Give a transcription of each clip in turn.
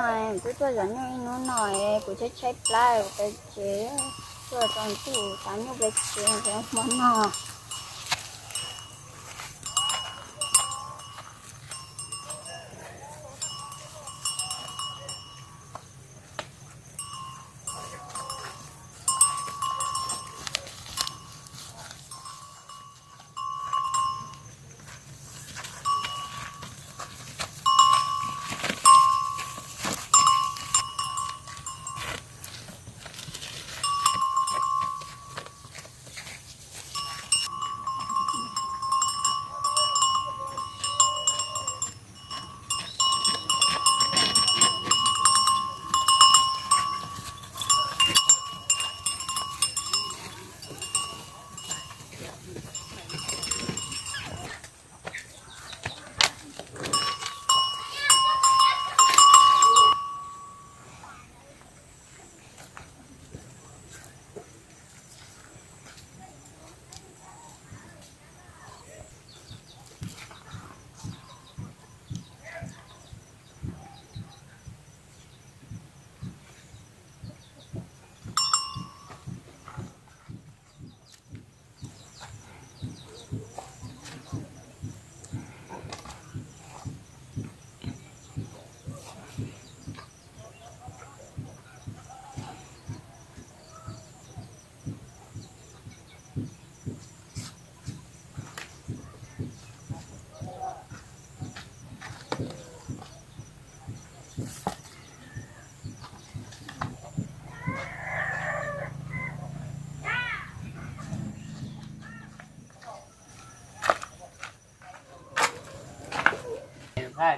Kuv tuaj zov nyuj ib hnub no, kuv tshaib tshaib plab, kuv tau tsev tuaj tau ntuj xav nyuj peb tsev hmo no.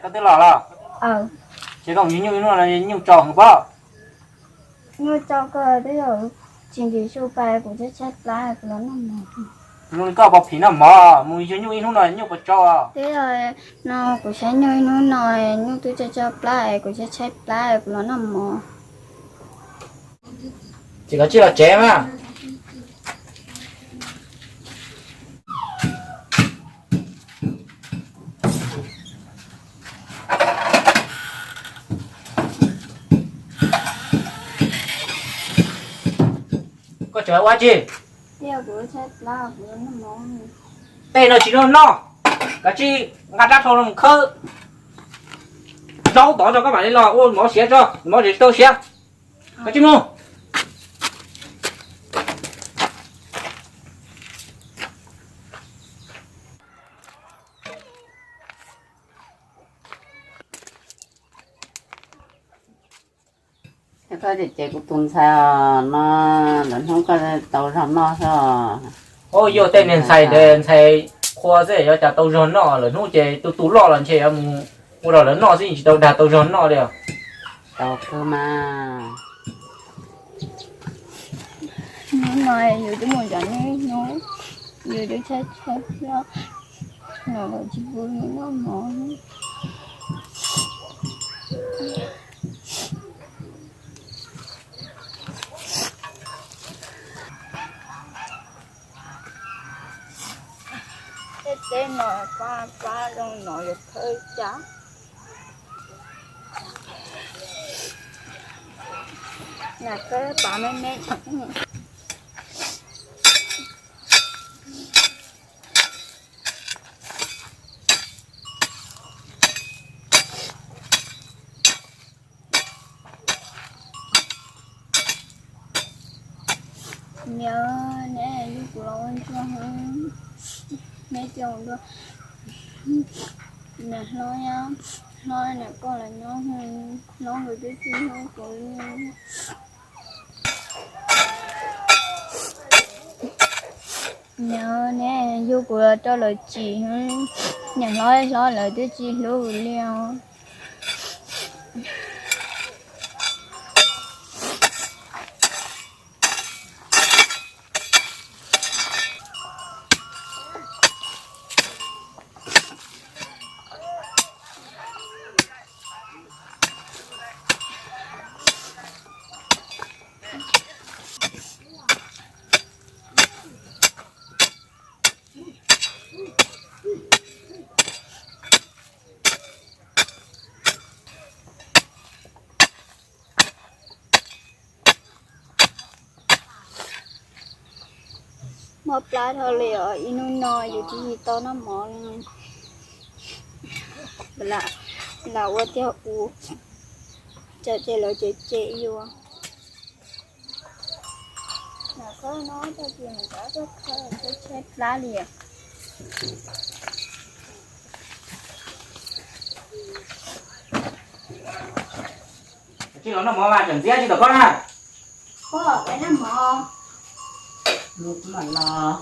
Koj twb los los? Ces koj mus yug nyuj ib hnub no nyuj tsau heev pob. Nyuj tsau kawg, twb yog tsis ntim su pais, kuv tshaib tshaib plab, kuv los noj mov. Zoo li koj puas phim noj mov, mus yug nyuj ib hnub no nyuj puas tsau? Twb yog no kuv saib nyuj ib hnub no, nyuj twb tsau tsau plab, kuv tshaib tshaib plab, kuv los noj mov. Ces koj cia li los tsev mas. Koj tseem ua dab tsi? Tej no tsis noj noj, kav tsij nqa rab rho los khawb zaub tod tso koj mam li los ua mov siav tso, mov tsis tau siav. Kav tsij mus. Ces kuv tus ntxhais no, lwm hnub koj tau zog noj xwb. Ua yog tej niag ntxhais ntawd ntxhais qhua xwb yuav cas tau zog noj, lwm hnub ces tus tus loj los ntshe yuav mus ua rau lawv noj xwb tsis tau dag tau zog noj li. Tau kawg mas. Hnub no yus twb mus zov nyuj ib hnub, yus twb tshaib tshaib plab, los tsis pub yus noj mov. Tej teb no plab plab zoo no yuav khawb cas. Nag khawb pas me me. Niam, neb yug kuv los ua ntsuag heev, neb coj dua niam hlob, hlob niam pog los nyob, hlob nkawd twb tsis hlub kuv li. Niam, neb yug kuv los rau lawv tsim, niam hlob hlob lawv twb tsis hlub kuv li os. Mob plab dhau li os, ib hnub no yus tsis tau noj mov li. Lam ua tiag ua, tsam ces lawv cem cem yus. Lam khaub no tag kis mus rau txoj khaub tshaib plab li. Tsis los noj mov mas tseem ntxiab tsis tom koj na. Koj peb noj mov. Mus kuv mam los.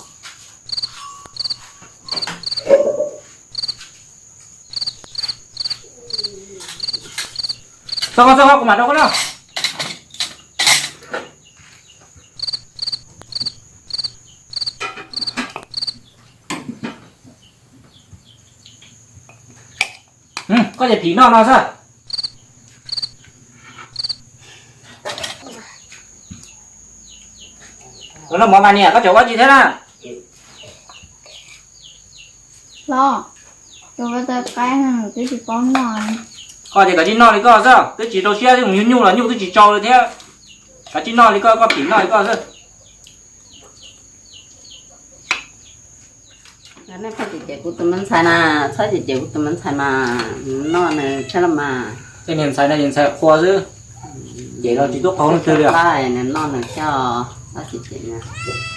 Txog koj, txog koj, kuv mam rau koj noj. Koj ces phim noj no xwb. Ua noj mov mas niam, koj tseem ua dab tsi thiab na? Los, tus ua tau qaib no twb tsis paub noj. Koj ces koj tsis noj li koj xwb, twb tsis rau siab, twb mus nyuj nyuj los nyuj twb tsis tsau li thiab. Koj tsis noj li koj, koj phim noj li koj xwb. Nej txhob cem cem kuv tus me ntxhais na, txhob cem cem kuv tus me ntxhais mas, nws noj nws thiab los mas. Tej niag ntxhais no ces ntxhais qhua xwb, cem los tsis tub qau leej twg li os. Nws noj nws thiab os, txhob cem cem nws.